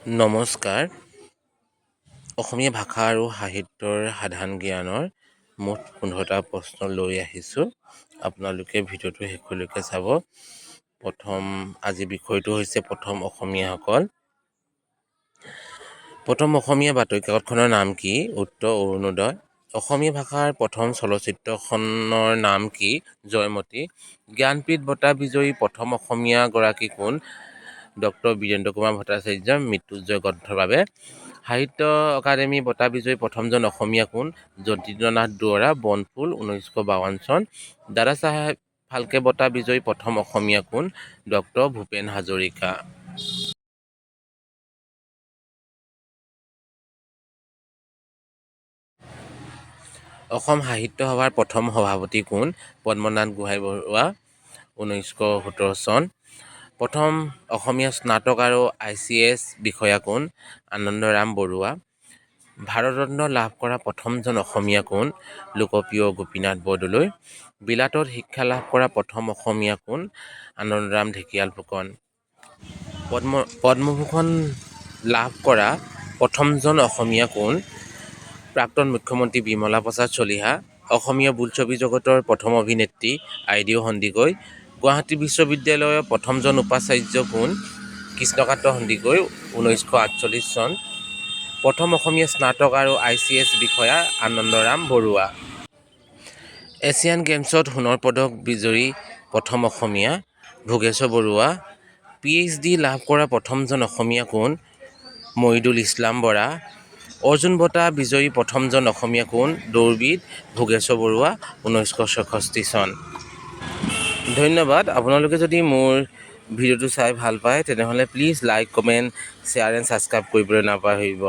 নমস্কাৰ। অসমীয়া ভাষা আৰু সাহিত্যৰ সাধাৰণ জ্ঞানৰ মুঠ 15টা প্ৰশ্ন লৈ আহিছোঁ। আপোনালোকে ভিডিঅ'টো শেষলৈকে চাব। প্ৰথম আজি বিষয়টো হৈছে প্ৰথম অসমীয়াসকল। প্ৰথম অসমীয়া বাতৰি কাকতখনৰ নাম কি? উত্তৰ অৰুণোদয়। অসমীয়া ভাষাৰ প্ৰথম চলচ্চিত্ৰখনৰ নাম কি? জয়মতী। জ্ঞানপীঠ বঁটা বিজয়ী প্ৰথম অসমীয়াগৰাকী কোন? ডক্টৰ বীৰেন্দ্ৰ কুমাৰ ভট্টাচাৰ্য, মৃত্যুঞ্জয় গ্ৰন্থৰ বাবে। সাহিত্য অকাডেমী বঁটা বিজয়ী প্ৰথমজন অসমীয়া কোন? যতীন্দ্ৰনাথ দুৱৰা, বনফুল, 1952 চন। দাদাচাহেব ফাল্কে বঁটা বিজয়ী প্ৰথম অসমীয়া কোন? ডক্টৰ ভূপেন হাজৰিকা। অসম সাহিত্য সভাৰ প্ৰথম সভাপতি কোন? পদ্মনাথ গোহাঁই বৰুৱা, 1917 চন। প্ৰথম অসমীয়া স্নাতক আৰু আইচিএছ বিষয়া কোন? আনন্দৰাম বৰুৱা। ভাৰতৰত্ন লাভ কৰা প্ৰথমজন অসমীয়া কোন? লোকপ্ৰিয় গোপীনাথ বৰদলৈ। বিলাতত শিক্ষা লাভ কৰা প্ৰথম অসমীয়া কোন? আনন্দৰাম ঢেকিয়াল ফুকন। পদ্মভূষণ লাভ কৰা প্ৰথমজন অসমীয়া কোন? প্ৰাক্তন মুখ্যমন্ত্ৰী বিমলা প্ৰসাদ চলিহা। অসমীয়া বোলছবি জগতৰ প্ৰথম অভিনেত্ৰী আইদেউ সন্দিকৈ। গুৱাহাটী বিশ্ববিদ্যালয়ৰ প্ৰথমজন উপাচাৰ্য কোন? কৃষ্ণকান্ত সন্দিকৈ, 1948 চন। প্ৰথম অসমীয়া স্নাতক আৰু আইচিএছ বিষয়া আনন্দৰাম বৰুৱা। এছিয়ান গেমছত সোণৰ পদক বিজয়ী প্ৰথম অসমীয়া ভোগেশ্বৰ বৰুৱা। পিএইচডি লাভ কৰা প্ৰথমজন অসমীয়া কোন? মৰিদুল ইছলাম বৰা। অৰ্জুন বঁটা বিজয়ী প্ৰথমজন অসমীয়া কোন? দৌৰবিদ ভোগেশ্বৰ বৰুৱা, 1966 চন। ধন্যবাদ। আপোনালোকে যদি মোৰ ভিডিঅ'টো চাই ভাল পায়, তেনেহ'লে please like, comment, share and subscribe কৰিবলৈ নাপাহৰিব।